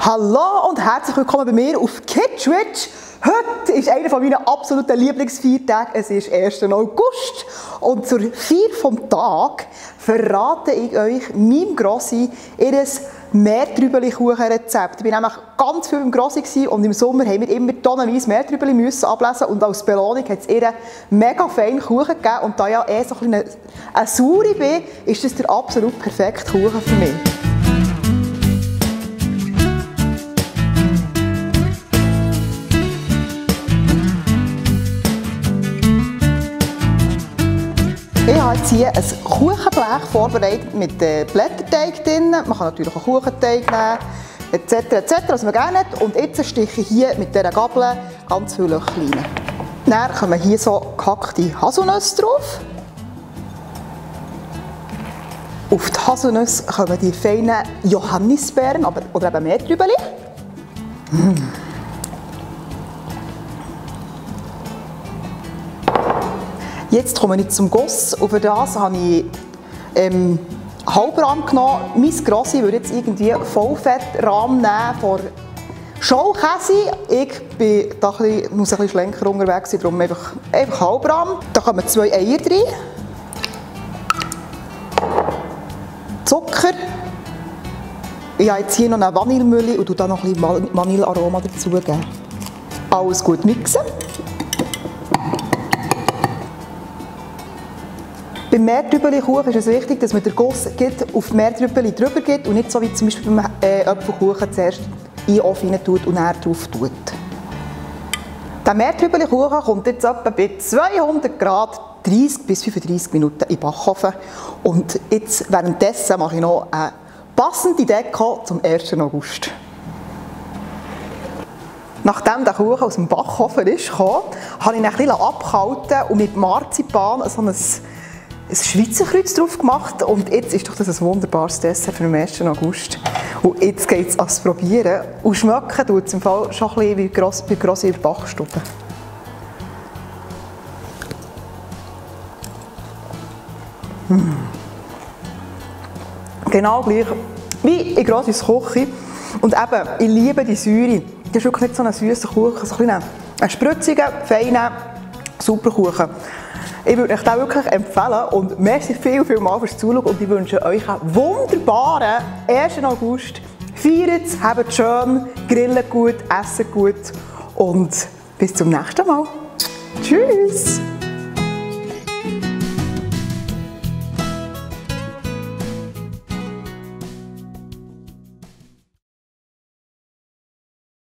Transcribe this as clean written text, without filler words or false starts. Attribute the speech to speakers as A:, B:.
A: Hallo und herzlich willkommen bei mir auf Kidswitch. Heute ist einer meiner absoluten Lieblingsfeiertage. Es ist 1. August und zur Feier vom Tag verrate ich euch meinem Grossi ihr Meertrübeli-Kuchen-Rezept. Ich war nämlich ganz viel beim Grossi und im Sommer haben wir immer tonnenweise Meertrübeli müssen ablesen und als Belohnung hat es ihr mega feinen Kuchen gegeben. Und da ja so ein Sauri bin, ist das der absolut perfekte Kuchen für mich. Ich habe jetzt hier ein Kuchenblech vorbereitet mit Blätterteig drin. Man kann natürlich auch Kuchenteig nehmen, etc. was man gerne hat. Und jetzt stiche ich hier mit dieser Gabel ganz viele Löcher rein. Dann kommen hier so gehackte Haselnüsse drauf. Auf die Haselnüsse kommen die feinen Johannisbeeren oder eben Meertrübeli. Jetzt komme ich zum Guss und für das habe ich Halbrahm genommen. Mein Grossi würde jetzt irgendwie Vollfettrahm nehmen von Schaukäse. Ich bin da muss ein bisschen schlanker unterwegs sein, darum einfach Halbrahm. Da kommen 2 Eier rein, Zucker. Ich habe jetzt hier noch eine Vanillemühle und da noch ein bisschen Vanillearoma dazugeben. Alles gut mixen. Beim Meertrübeli-Kuchen ist es wichtig, dass man den Guss auf die Meertrübeli drüber gibt und nicht so wie zum Beispiel beim Apfelkuchen zuerst in den Ofen tut und dann drauf tut. Der Meertrübeli-Kuchen kommt jetzt etwa bei 200 Grad 30 bis 35 Minuten in den Backofen. Und jetzt währenddessen mache ich noch eine passende Deko zum 1. August. Nachdem der Kuchen aus dem Backofen ist gekommen, habe ich ihn ein bisschen abgehalten und mit Marzipan so ein Schweizer Kreuz drauf gemacht und jetzt ist doch das ein wunderbares Dessert für den 1. August. Und jetzt geht es ans Probieren und schmecken tut es im Fall schon ein bisschen wie bei Grossi in der Backstube. Genau gleich wie in Grossis Küche. Und eben, ich liebe die Säure. Das ist wirklich nicht so ein süßer Kuchen, so ein spritziger, feiner, super Kuchen. Ich würde euch das wirklich empfehlen und merci viel mal fürs Zuschauen und ich wünsche euch einen wunderbaren 1. August. Feiert es, habt es schön, grillt gut, essen gut und bis zum nächsten Mal. Tschüss!